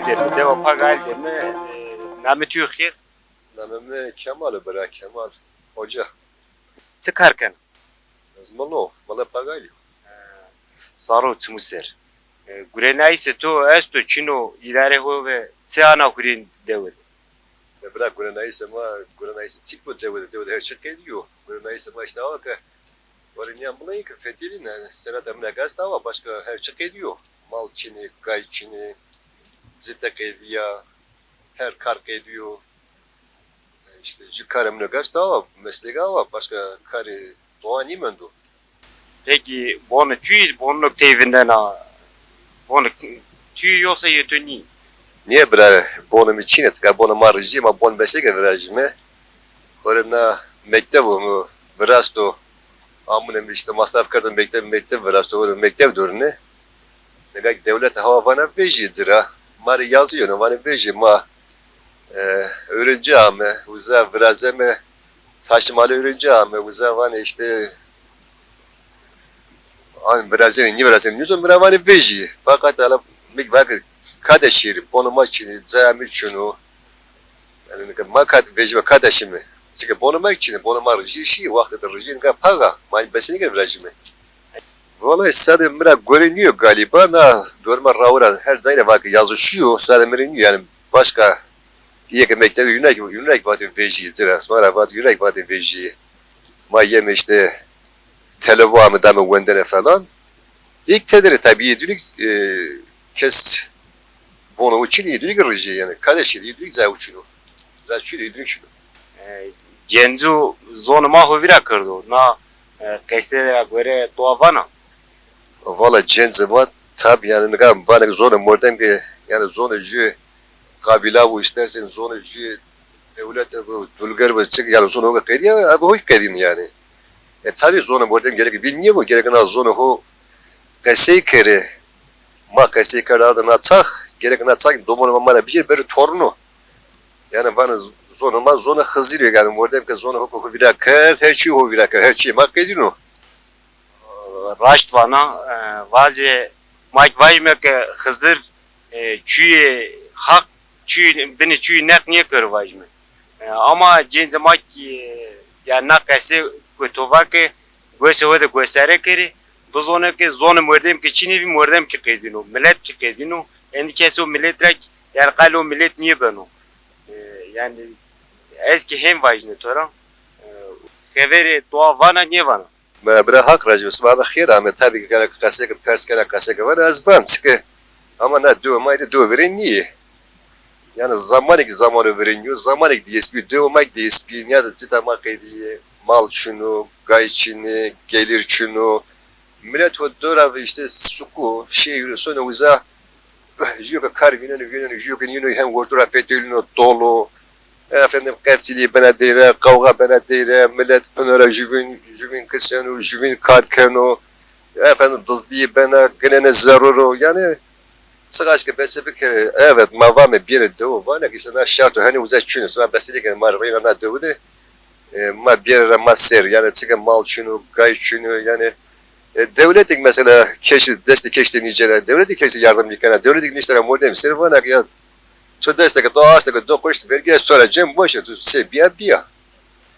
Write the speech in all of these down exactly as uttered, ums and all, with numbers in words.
Dewa Pagal de mi, e, namê tu yo xêr? Namê mi Kemal o, bira Kemal. Hoca. Çi kar kena? Ez mil o, milê Pagalî yo. Saro çimû ser. E, gurenayîsê to esto, çin o, îdarê ho ve çi ana hurên dewe de? Ya bira, gurenayîsê ma, gurenayîsê çik bo dewe de, dewe de her çi qedîyo. Gurenayîsê ma îşte awa ke warê nîya mileyî ke fetelîn, yanî seneta min eke est awa, başka her çi qedîyo. Mal çin ê, gay çin ê, cite qedîya, her kar qedîyo. Îşte jû karê min eke est awa, meslek awa, başka karê doğa nîmendo. Peki bonê tu yî, bonê ke tey vindena, bonê tu yî yoksa yê to nî? Nê bira, bonê mi çin ê, tika bonê ma rijî, ma bon meslek ke virajîme. Hore na mekteb o, mi virasto, amune mi îşte masraf kerdo mekteb, mekteb virasto, hore mekteb dorine. Nika dewlete hawa vana vejî ci ra. Ma rê yazî yeno, vanê vejî ma, e, öğrenci ame, uza virazeme, taşimalê öğrenci ame, uza vanê îşte an virazenê, nîvirazenê, nîzo mi ra vanê vejî. Fakat hala mi vake kadeşî rê, bonê ma çin ê, cayê mi çin o. Yanî nika ma kat vejîme, kadeşîme. Çike bonê ma çin ê, bonê ma rijî şî, wextê de rijî nika pax a. Ma besenî ke virajîme. Vallahi sadê mi ra gore nîyo galiba, na dorma rawo ra her cayî ra vake yazı şîyo, sadê mi rê nîyo. Yanî başka yê ke mektebê yunak, yunak vatê vejî, ci ra sima ra vatê yunak vatê vejî. Ma yeme îşte televo ame dame wendene falan. Îlk tedere tabi yê dûnî, e, kes bonê ho çin ê, yê dûnî ki rijî, yanî kadeşî yê dûnî ki cayê ho çin o. Cayê çin ê, yê dûnî ki çin o. E, genco zonê ma ho vîra kerdo. Na, e, qesê ra gore to vana? Valla cencê ma tabi yanî nika vanê zonê mordem ke yanî zonê jû qabîla bo, îstersen zonê jû dewlete bo, dulger bo, çik yanî zonê ho ke qedîya, ebe ho kî qedîn yanî. E, tabi zonê mordem gerek vîn nîyebo, gerek na zonê ho qesey kerê. Ma qesey kerd arde na çax, gerek na çax domonê ma ma ra bicêr berê torno. Yanî vanê zonê ma zonê Xizirî yo, yanî mordem ke zonê ho ke ho vîra kerd, her çî ho vîra kerd, her çî ma qedîno. Raşt vana, e, vazê ma kî vajîme ke Xizir, e, çûyê haq, çûyê, binê çûyê neq nêkero vajîme. E, ama cêncê ma kî, e, yanî na qesê ke to va ke gosê ho de gosare kerê, bizone ke zonê mordem ke çinê bî, mordem kî qedîno, milet kî qedîno. Endî kes o milet ra kî, yanî qalê o milet nêbeno. E, yanî ez kî hên vajîne to ra. E, xeverê to vana nêvana? Ma bira haq rajî bo, sima be xêr ame. Tabî ke gere qesê ke pers kena, qesê ke vana ez van, çike ama na dewe ma de dewe virên nîyê. Yanî zamanê kî zamano virên nîyo, zamanê kî diyes bîyo, dewe ma kî diyes bîyê, nîya de cita ma qedîyê, mal çin o, gay çin ê, gelîr çin o. Milet ho dora ve îşte suku, şehîr o, sono uza, jûyo ke kar vîneno, vîneno, jûyo ke nîno hem werdo ra fetelîno, dol o. Efendim, qefçilî bena deyre, qawxa bena deyre, milet pino ra juvîn, juvîn kiseno, juvîn kar keno. Efendim, dizdî bena, ginene zerur o. Yanî, çiqaş ke bese bike, evet, ma vame bêrê dewe, vana ke îşte na şert o, henî uza çin o, sima bese nêkenê, ma reyna na dewe de, e, ma bêrê ra ma ser, yanî çike mal çin o, gay çin o, yanî, e, dewletê kî mesela keşî, destê keşî de nîcena, dewletê kî keşî yardim nîkena, dewletê kî niştena mordem ser, vana ke ya, to destê ke, to astê ke, do quşt vergî ez to ra cem, boş e, tu se bîya bîya.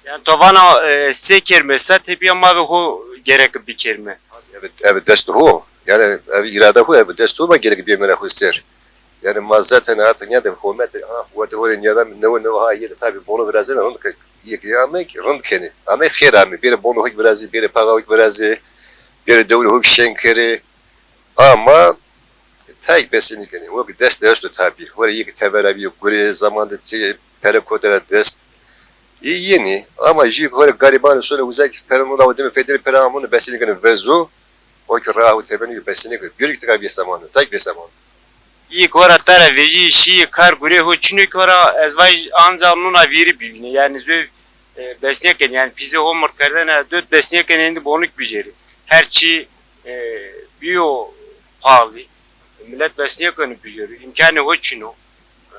Yanî to vana, e, se kerîme, sa tepîya ma ve ho gerek bikerîme. Eve, eve dest ho. Yanî eve îrade ho, eve dest ho, ma gerek bîyerîme ho ser. Yanî ma zaten artık nîya de homete, ha, werte ho rê nîya de newe newe ha yê de tabî bonê virazena, rind ke, yê ke ame rind kenê. Ame xêr ame, bêrê bonê ho kî virazê, bêrê paxa ho kî virazê, bêrê dewlê ho kî şên kerê. Ama tayê kî besenî kenê. O kî dest de esto tabî. Ho rê yê ke tevera bîyo, gurê zaman de çi pere kote ra dest. Ê yenî. Ama jû ho rê garîbanê sono uza kî pere no ra, o dime fetelî pere amune besenî kenê vezo. O kî raho teveno kî besenî kenê. Bîyo kî tika bêseman o. Tayê kî bêseman o. Î kora tara vejî şî kar gurê ho çin o kora ez vaj anca nuna vîrî bivîne. Yanî zöv, e, besnêkenê, yanî pîzê ho mird kerdene dot besnêkenê, endî bonû kî bijêrê. Her çî, e, bîyo paxlî. Milet besnêkeno bijêro. Îmkanê ho çin o. E,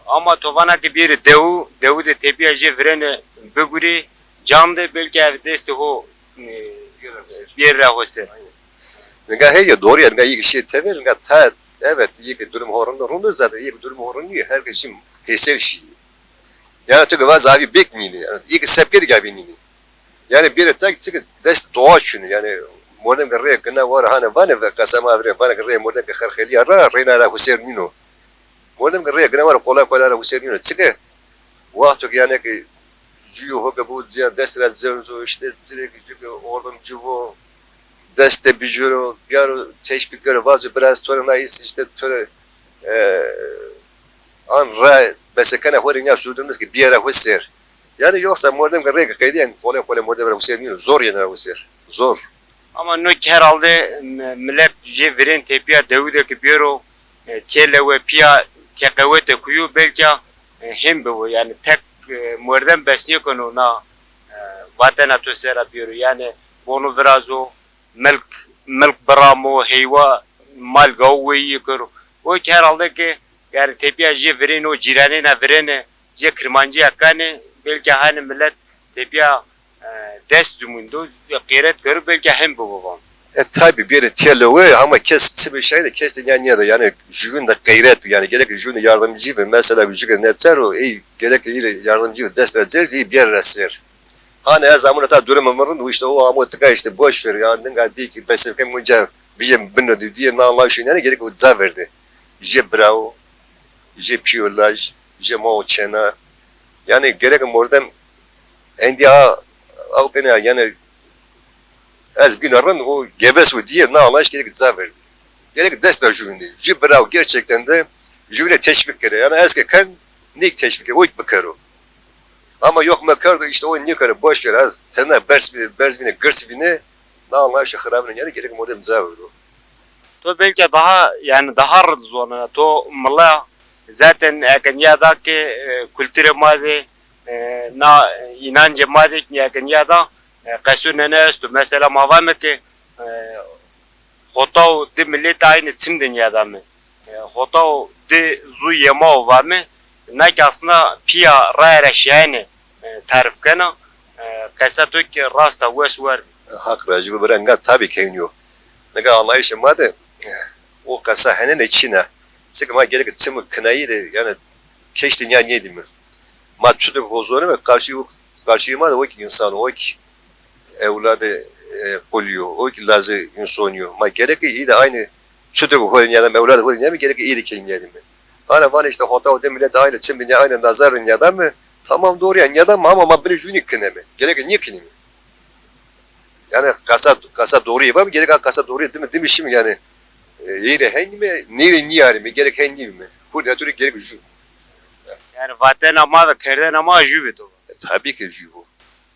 ama to vana ke bêrê dewu, dewu de tepîya jê virêne bigurê, can de belkî ev destê ho, e, bêrê ra ho ser. Nika heye, doğru ya, nika î kî şî tever, nika ta Evet, yê ki durum ho rind o, rind o zaten, yê ki durum ho rind nîyo, her kes jî hêsêr şîyê. Yani tu ki vaz avî bêk nînê, yani yê ki sebkerî ki avî nînê. Yani bêrê tak çike dest doğa çûnê, yani mordem ki rê gina war hane vanê ve qesa ma virê, vanê ki rê mordem ki xerxelîya ra, reyna ra husêr nîno. Mordem ki rê gina war kolay kolay ra husêr nîno. Çike wexto ki yani ki cuyo ho ke bo ciya dest ra zerzo, işte direkt cuyo ke ordem cuvo, dest de bicuro, biyaro teşvîk kero, vazo biraz to rê na îs işte to rê, e, an ra besekena ho rê nîya zûdurmis ki biyara ho ser. Yani yoksa mordem ki rê ki qeydî, yani kolay kolay mordem ra husêr nîno, zor yena ra husêr. Zor. Ama no ki herhalde, m-, milet jê virên tepîya dewî de ki bêro, e, têlewe pîya teqewete kuyo belka, e, hên bibo. Yani tek, e, mordem bes nêkeno na, e, vatena to sera bêro. Yani bono virazo, milk, milk biramo, heywa, mal gaw weyî kero. O ki herhalde ki yani tepîya jê virên o cîranêna virêne, jê kirmancîya kanê, belka hanê milet tepîya, e, dest zumîn do, qeyret kero, belka hên bibo van. E, tabî bêrê têlewe, ama kes çi bi şayî de kes de nîya nîya de, yani jüvîn de qeyret, yani gerek jüvîn de yardımcı ve mesela jüvîn neçer o, ey gerek ey yardımcı ve dest ra cer, ey biyar ra ser. Hani ez amuna ta durum mi rind, işte o amo tika işte boş ver, yani dinga dî ki besevke munca bije bino dî diye na Allah şu yani gerek o ca verdi. Je bravo, je piyolaj, je ma o çena. Yani gerek mordem endi a, a yani ez bîna rind, o geves û dîye na anlayış gerek ca verdî. Gerek dest ra jûvînî. Jû bira gerçekten de jûvîne teşvîk kere. Yani ez ke ken nêk teşvîk kere, o bikero. Ama yok mekerdo, işte o nêkero, boş ver, ez tena berz bîne, berz bîne, girs bîne, na anlayışê xirabine yani gerek mordem ca verdo. To belki daha, yani daha rind zonena. To mila zaten eke nîyada ke, e, kulturê ma de, e, na, e, înancê ma de eke nîyada, e, qeso nene esto. Mesela ma vame ke, e, hota û di millet aynı çim de nîyadame. E, hota û di zu yema o vame. Na ki aslında pîya raya ra şiyayene, e, tarif kena. E, qesa to ki rast a, wes war bî. Haq rajî bi bira, nga tabî ke hên yo. Nika anlayışê ma de, e, o qesa henene çin a. Çike ma gerek çim û kinayî de, yani keştî nîya nêdîme. Ma çutik ho zonime, karşî, karşî ma de o ki însan o, o ki ewladê, e, qulî yo, o ki lazê însonî yo. Ma gerek î de aynı çutik ho nîyadame, ewladê ho nîyadame, gerek î de ke nîyadîme. Hana vanê işte hota û di millet aynı çim de nîya, aynı nazar de nîyadame, tamam doğru ya, nîyadame ama ma binê jûnî kineme. Gerek nîkinîme. Yani qesa, qesa doğru yê vame, gerek a qesa doğru yê dime, dime şîme yani, e, yê rê heynîme, nê rê nîyarîme, gerek heyn nîbîme. Hurdî heto rê gerek jû. Yani vatena ma ve kerdena ma jû bito. E, tabii ki jû bo.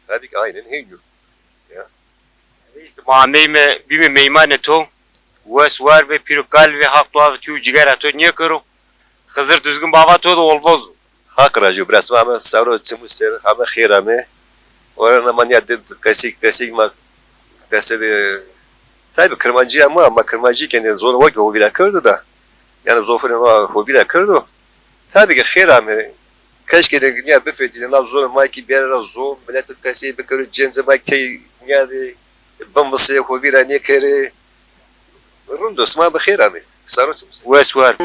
Tabii ki aynen hên yo. Ya. Reis, ma ameyme, bîme meymanê to. Wes war be, pîro kal ve, Haq dua ve tîyo cigera to nêkero. Xizir Duzgin bava to de olvoz o. Haq rajî, bira sima heme saro çimû ser, heme xêr ame. Ora na ma nîya did qesî, qesî ma qese de, tabi kirmancîya ma, ma kirmancî kende zor o ki hovîra kerdo da. Yani zofurê ma hovîra kerdo. Tabi ki xêr ame. Keşke de nîya bifedîne, na zor ma ki bere ra zor, millet qesî bikero, cencê ma ki tey nîya de bimisê, hovîra nêkerê. Rind o, sima bi xêr amê. Saro çimû ser. Wes war.